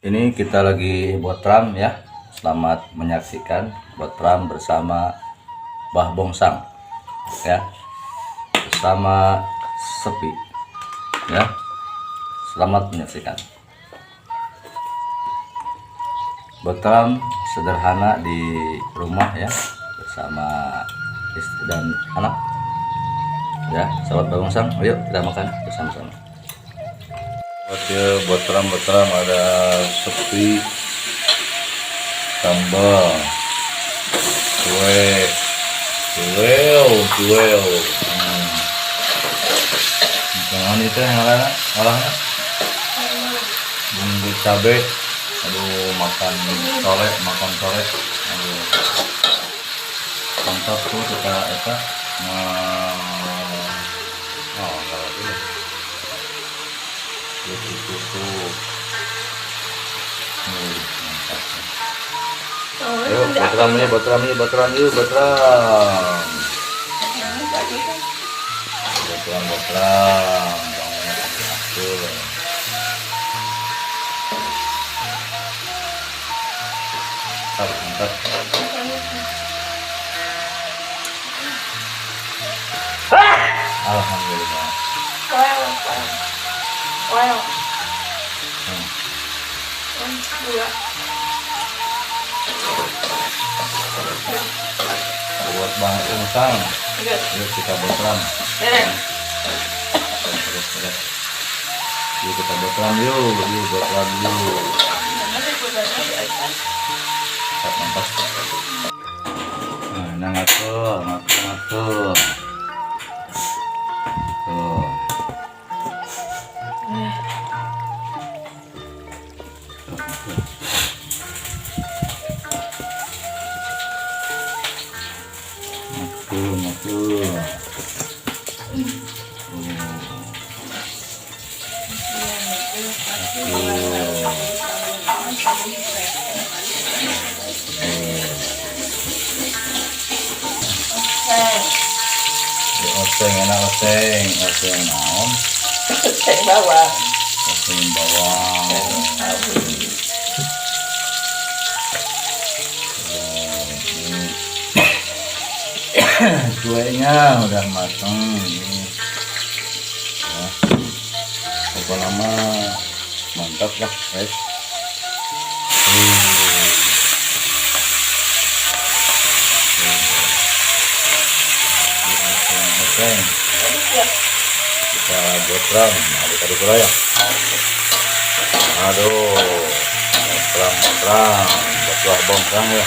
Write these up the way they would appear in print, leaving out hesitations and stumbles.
Ini kita lagi botram ya. Selamat menyaksikan botram bersama Bah Bongsang ya. Bersama Sepi ya. Selamat menyaksikan. Botram sederhana di rumah ya, bersama istri dan anak ya. Sahabat Bah Bongsang, ayo kita makan bersama-sama. Oke, botram-botram ada sepi, sambal, kue, kue. Jangan itu yang ngalahnya, bumbu cabe. Aduh, makan sore, aduh, mantap tuh kita eta. Oh, enggak ini. Itu tuh. Mantap. Ayo, botram yuk, botram yuk, botram yuk, botram. Botram, botram. Mantap, mantap. Alhamdulillah. Wow. Dua. Buat Bang Ungsang. Yuk kita botram. Terus. Yuk kita botram yuk, yuk botram yuk. Mantap, mantap. Nah, ngatur, ngatur, ngatur. Tuh. Ngatur. Oseng enak, oseng, oseng naon? Oseng bawang. Oseng bawang. Kuenya udah mateng ini. Ya. Pokoknya mah mantap lah, guys. Oseng. Kita botram, aduk-aduk ya. Aduh, botram, botram, buah bongkang ya.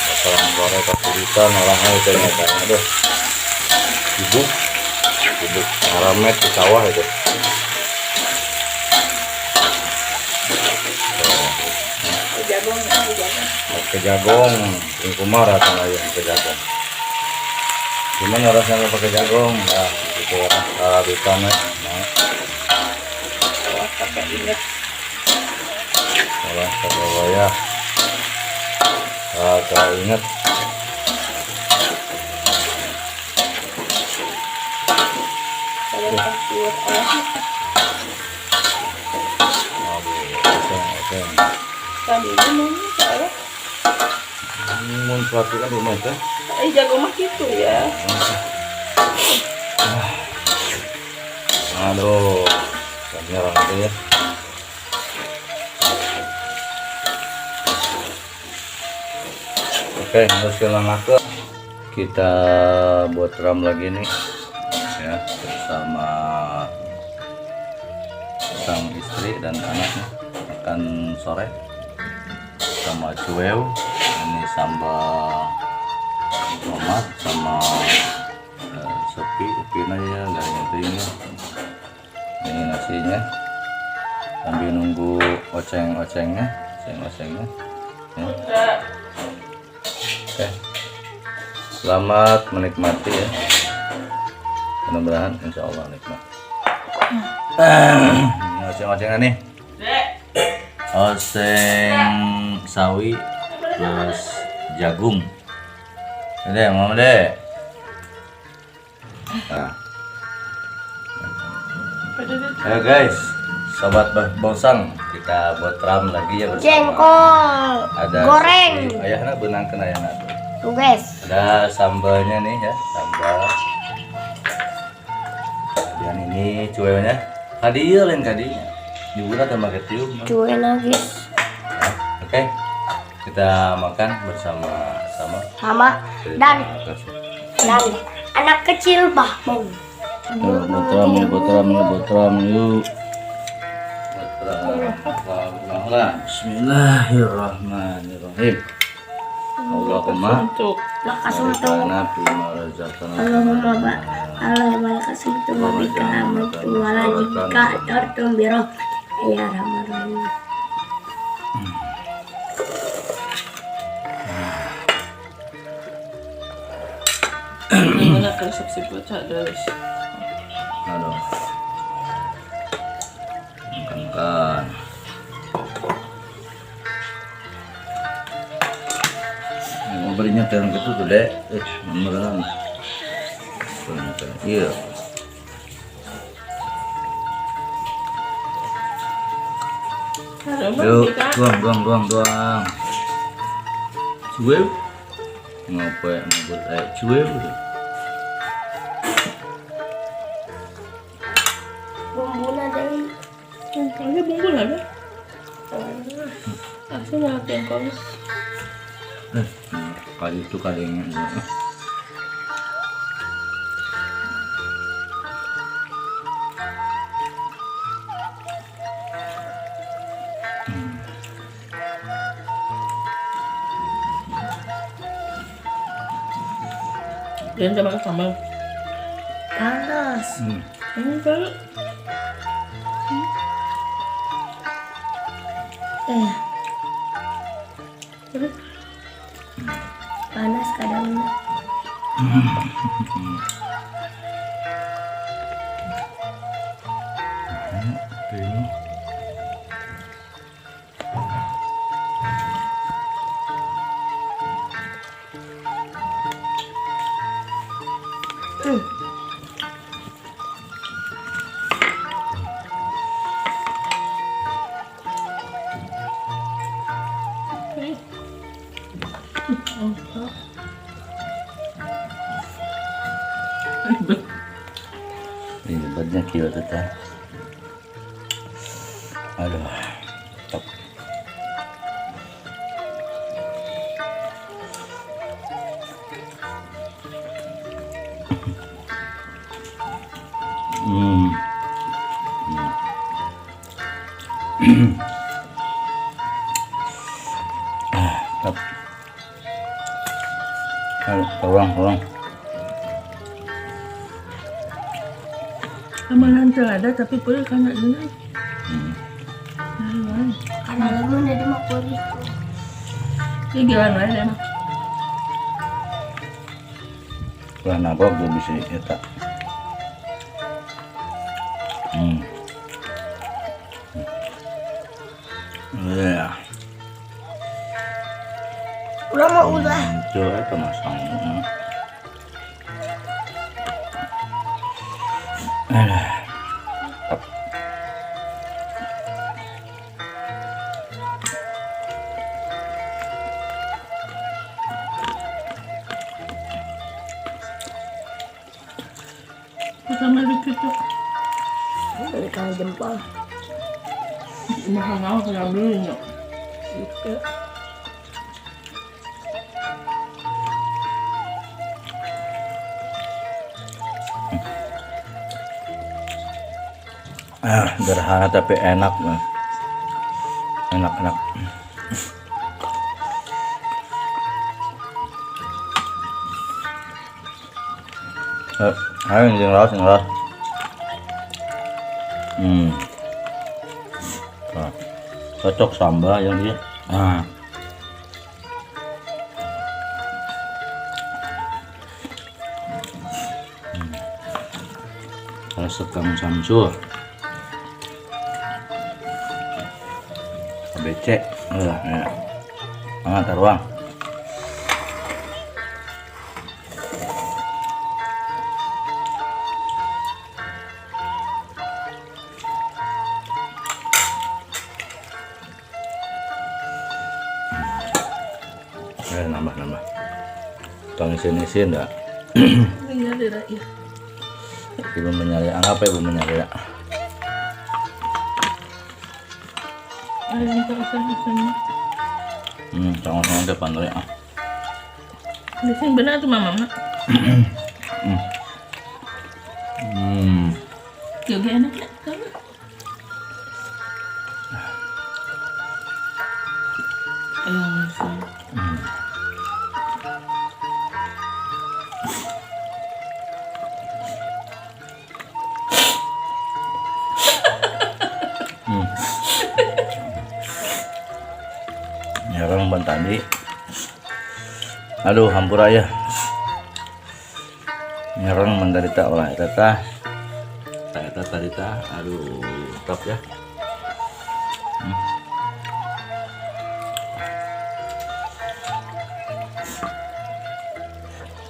Botram goreng kesulitan orangnya itu ya, aduh. Sibuk, sibuk ngaramet di sawah itu. Oke jagung, ini kumar rasanya ya, pakai jagung. Gimana rasanya pakai jagung? Nah, itu karabitan ya. Nah. Pakai inget. Olah pakai wayah. Pakai inget. Aduh, mun perhatikan di rumah itu. Jago mah gitu ya. Aduh, orang itu ya. Oke, harus ke. Kita buat ram lagi nih, ya, bersama sang istri dan anaknya makan sore sama cueu. Ini sambal tomat sama sepi, sepinya ya, garingnya itu ini. Ini nasinya. Sambil nunggu oceng-ocengnya, oceng-ocengnya. Ya. Oke. Selamat menikmati ya. Mudah-mudahan insya Allah nikmat. Ini oceng-ocengan nih. Oseng sawi plus jagung. Ini mama deh. Nah. Ayo guys, Sobat Bongsang, kita buat ram lagi ya bersama. Jengkol Ada goreng. Si ayahna benangkeun ayahna tuh. Tuh guys. Ada sambalnya nih ya, sambal. Kemudian ini cuenya. Kadi ieu lain kadinya. Nyebutna teh make tiung. Cuy guys. Nah, oke. Kita makan bersama-sama. Sama dan Terima kasih. dan anak kecil Bahmong. Yuk, botram yuk, botram yuk, botram yuk. Botram. Bismillahirrahmanirrahim. Allahumma Untuk Lakasum tuh. barik lana fima razaqtana. Allahumma ba Allahumma lakasum tu bika amantu wala jika tartum biro ya rahman rahim. Gimana resep si bocah guys. Aduh. Makan makan. Mau berinya terang gitu tuh dek. Nomor iya. Yuk, tuang, tuang, tuang, tuang. Cuil. Ngopi, ngopi, cuil. Bumbunya dari Ini bumbu lah ya. Aku mau jengkol. Kali itu kalinya. Jangan coba sambal. Panas. Ini kali. Terus Panas kadang. Ini. Ini banyak kilo tuh teh. Aduh, top. Top. Aduh, tolong, tolong. Amalan ada tapi perih karena ini. Karena lemun jadi mau perih. Ini gimana ya? Wah, nabok tuh bisa eta. Iya. Ulah mau ulah. Itu eta masang. Alah. Top. Pertama dikit tuh. Berikan jempol. Mahal mau kalau beli nggak? Gitu. Sederhana tapi enak mah. Enak-enak. Ayo yang raus, yang raus. Nah, cocok sambal yang dia. Ah. Resep Kang Samsul. ABC. Ya. Ah, taruang. Nambah-nambah. Tong isin-isin dah. Iya, tidak ya. Ibu menyari apa ibu menyari ya? Ayo kita usan-usannya. Sama-sama depan tuh ya. Di sini benar tuh mama. Juga enak ya, kamu. Ayo, Nyerang ban tadi. Aduh, hampura ya. Nyerang menderita olah eta tah. Eta tadi tah, aduh, top ya.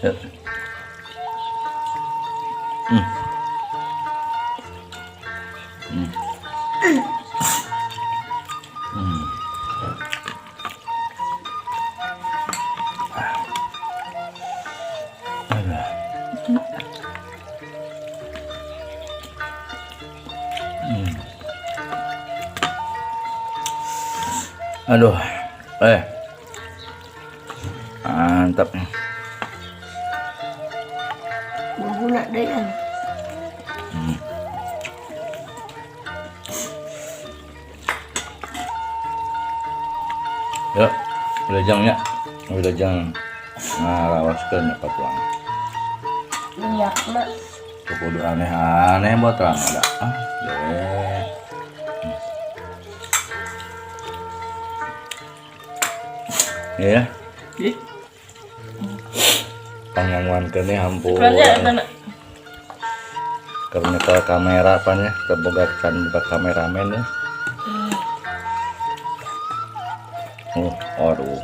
Ya. Aduh, mantap nih. Berguna deh kan. Ya, wilujengnya, wilujeng ngarawaskeun ya pulang. Minyakna. Kudu aneh-aneh buat terang ada. Ah, deh. Iya. Ih. Panganguan kene hampur. Mana? Keur nyekel kamera pan ya, teu can buka kameramen ya. Oh, aduh.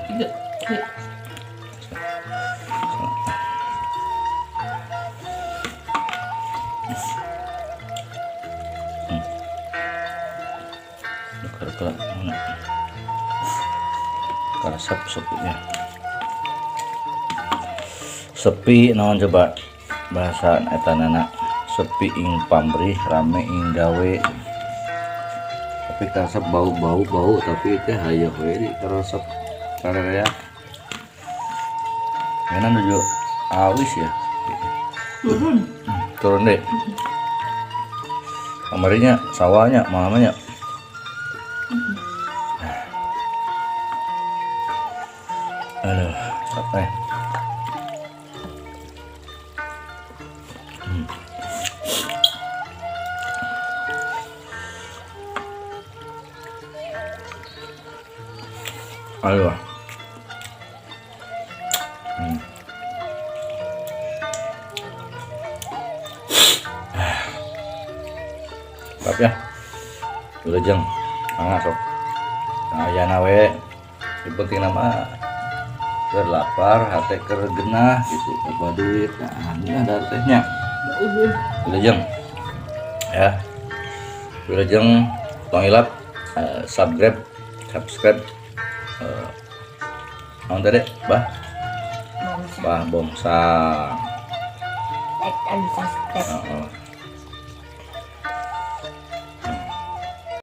Karesep sepinya. Sepi naon coba bahasa eta nana, sepi ing pamrih rame ing gawe. Tapi karesep bau-bau bau tapi teh hayoh we di karesep karerea. Enak nuju awis ya. Turun. Turun deh. Kamarinya sawahnya mamanya. Aduh, sampai. Aduh. Tapi ya, wilujeng, mangga sok. Nah, aya na we. Yang penting nama keur lapar, hate keur genah gitu, loba duit. Nah, ini ada tehnya. Wilujeng. Ya. Wilujeng tong hilap, subscribe, subscribe. Naon tadi, Bah? Bah Bongsang. Like and subscribe. Heeh.